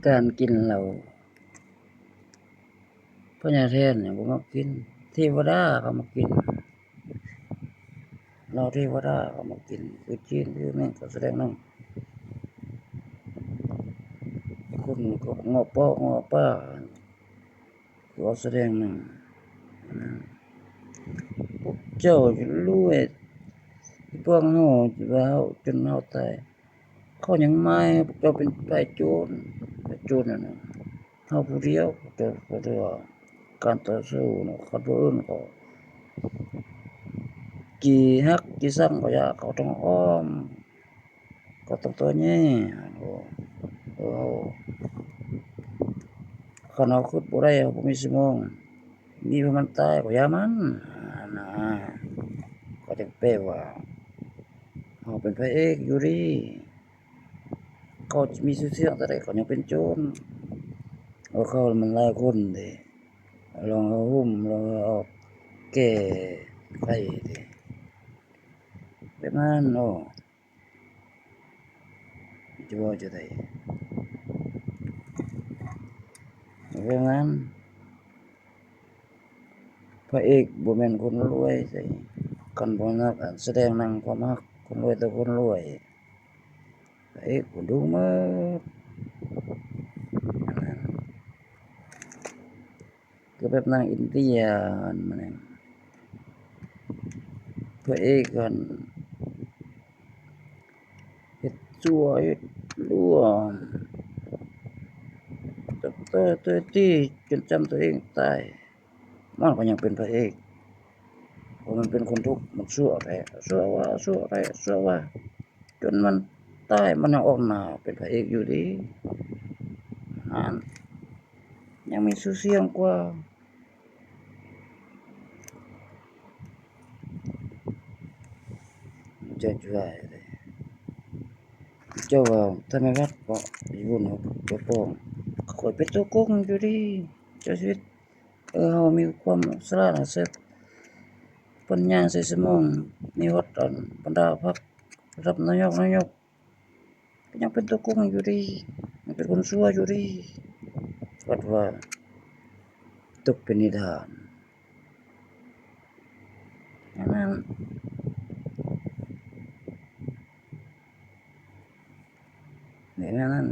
ການກິນເຫຼົ້າ ພະຍາແຖນນີ້ບໍ່ມັກກິນ, ເທວະດາກໍມັກກິນ, ເຫຼົ້າເທວະດາກໍມັກກິນ, ຄືຈີນ ຄືແມ່ນກໍສະແດງນັ້ນ, ຄົນກໍເງາະເປາະເງາະປາ ກໍສະແດງນັ້ນ. ພວກເຈົ້າຈະລວຍ ພວກເຮົາຈະວ່າເຮົາຈົນເຮົາຕາຍ. ເຂົາຍັງໝາຍໃຫ້ພວກເຈົ້າເປັນໄພໂຈນ, ໄພໂຈນນັ້ນນະ ເຮົາຜູ້ດຽວ. ເຈົ້າກໍຖືວ່າການຕໍ່ສູ້ນະ ຄັນຜູ້ອື່ນກໍຈີ່ຮັກຈີ່ຊັງກໍຢ່າ, ເຂົາຕ້ອງອ້ອມ, ເຂົາຕ້ອງຕໍ່ແຍ່. ໂອ້ ໂອ້ ຄັນເຮົາຄຶດບໍ່ໄດ້, ເຮົາບໍ່ມີສະໝອງ, ມີພວກມັນຕາຍກໍຢ່າມັນນະ. ເຂົາຈັ່ງແປວ່າເຮົາເປັນພະເອກຢູ່ດີ. ເຂົາຈະມີຊື່ສຽງເທົ່າໃດ ເຂົາຍັງເປັນໂຈນ. ເອົາເຂົາມັນຫຼາຍຄົນເດ້, ລອງເອົາຫຸ້ມ ລອງເອົາແກ່ໄຂເດ້ ແບບນັ້ນເນາະ. ຈະເວົ້າຈັ່ງໃດ ແບບນັ້ນ. ພະເອກບໍ່ແມ່ນຄົນລວຍໃດ, ຄັນບໍ່ນັກສະແດງໜັງຄວາມຮັກ, ຄົນລວຍແຕ່ຄົນລວຍ, ພະເອກບໍ່ດຸໝົດ. ຄືແບບໜັງອິນເດຍຫັ້ນ ພະເອກຫັ້ນ ເຮັດຊົ່ວເຮັດຫຼວງ ຕະເຕີເຕີຕີ ຈົນຈຳຕົວເອງຕາຍ, ມັນກໍຍັງເປັນພະເອກ. ເພາະມັນເປັນຄົນທຸກ, ມັນຊົ່ວແທ້, ຊົ່ວວ່າ ຊົ່ວແທ້, ຊົ່ວວ່າ ຈົນມັນຕາຍ ມັນຍັງອອກໜ້າເປັນພະເອກຢູ່ດີ. ຫັ້ນ ຍັງມີຊື່ສຽງກວ່າ. ເຈົ້າຈະວ່າ ເຈົ້າວ່າທຳມະວັດເບາະ ຢູ່ເນາະ ເຈົ້າຂອງ ຂ້ອຍເປັນຕົວໂກງຢູ່ດີ ເຈົ້າຊິ ເອີ ເຮົາມີຄວາມສະຫຼາດ ເຮົາໃຊ້ປັນຍາ ໃຊ້ສະໝອງ ມີຮອດ ອັນ ບັນດາພັກ ລະດັບນາຍົກ ນາຍົກ ກໍຍັງເປັນຕົວໂກງຢູ່ດີ ຍັງເປັນຄົນຊົ່ວຢູ່ດີ ບັດວ່າຕົກເປັນນິທານ ອັນນັ້ນ ແນວນັ້ນ